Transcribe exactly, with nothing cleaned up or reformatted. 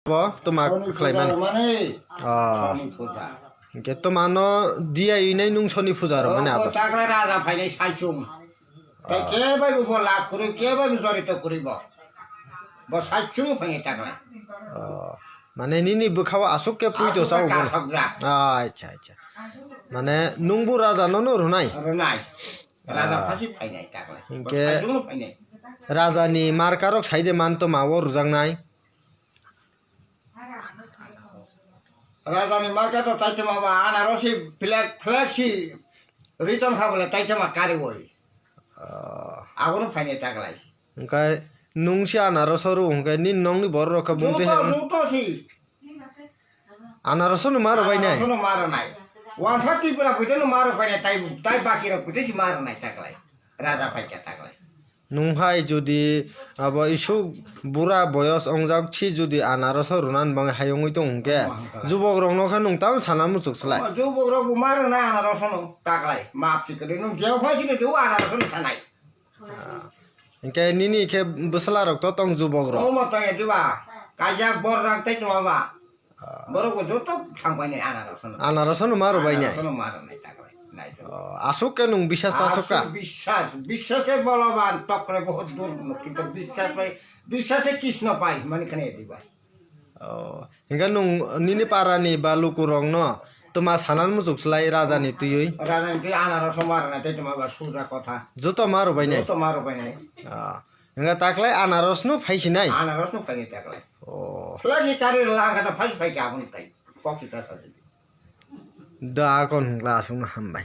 Bo toma Soni khlai puja mani. Romani. Ah. Soni puja. Hingke toma no diya inai nung soni puja romani abo. Tagra raja phainai saichung. Tei kebai bo lak kuri, kebai bo jorito kuri bo. Bo saichung phainai tagra. Oh. Mane nini bwkhao asuk ke puito sao bo. Asuk ke asuk jak. Ah, acha, acha. Mane nungbu raja no no runai. Runai. Raja phasi phainai tagra. Hingke saichung no phainai. Raja ni markarok saide man toma o rujaknai. Rajani market o taitama ba anarosi flag, flag si return kha bole taitama kari oi. Ah. Abono phainai taklai. Hingke nung si anaros oro hingke ni nongni borok rok khe bung twi Juto, juto si. Anaros no maro bai nai. Anaros no maro nai. Wansa Tripura phoite no maro bai nai tai, tai baki rok phoite si maro nai taklai. Raja phaikha taklai. Nung hai jodi abo isuk bura boyos ongjak si jodi anaroso runan bang hai wngwi tong hwnkhe, oh, hwnkhe. Jubok rokno khe nung tamo sana muchuk slai. Oh, jubok rok bo ma rwnai anaroso no taklai. Map si kwrwi nung jeo phai si do anaroso no thanai. Ah. Hwnkhe nini khe bwsla rok to tong jubok rok. Omo tong ya diba? Kajak borjak tei tongma ba. Ah. Borok bo joto thang pai nai anaroso no. Anaroso no ma rw bai nai. Anaroso no ma rw nai ta bai. Nai to. Oh, asuk ke nung bisas asuk ka? Asuk bisas, bisas e boloban tokre bohut dur kintu bisas pai, bisas e Krishna pai mani khane di bai. Oh, hingke nung nini para ni ba luku rok no toma sanan muchuk slai raja ni twiwi. Raja ni twi anaroso ma rw nai tei toma ba suja kotha. Joto ma rw bai nai. Joto ma rw bai nai. Ah. Hingke taklai anaros no phai sinai? Anaros no phai nai taklai. Oh. Lagi kari langkha ta phai phai ka aboni tai. Kok sita sa sidi. Da kon glass no hambai.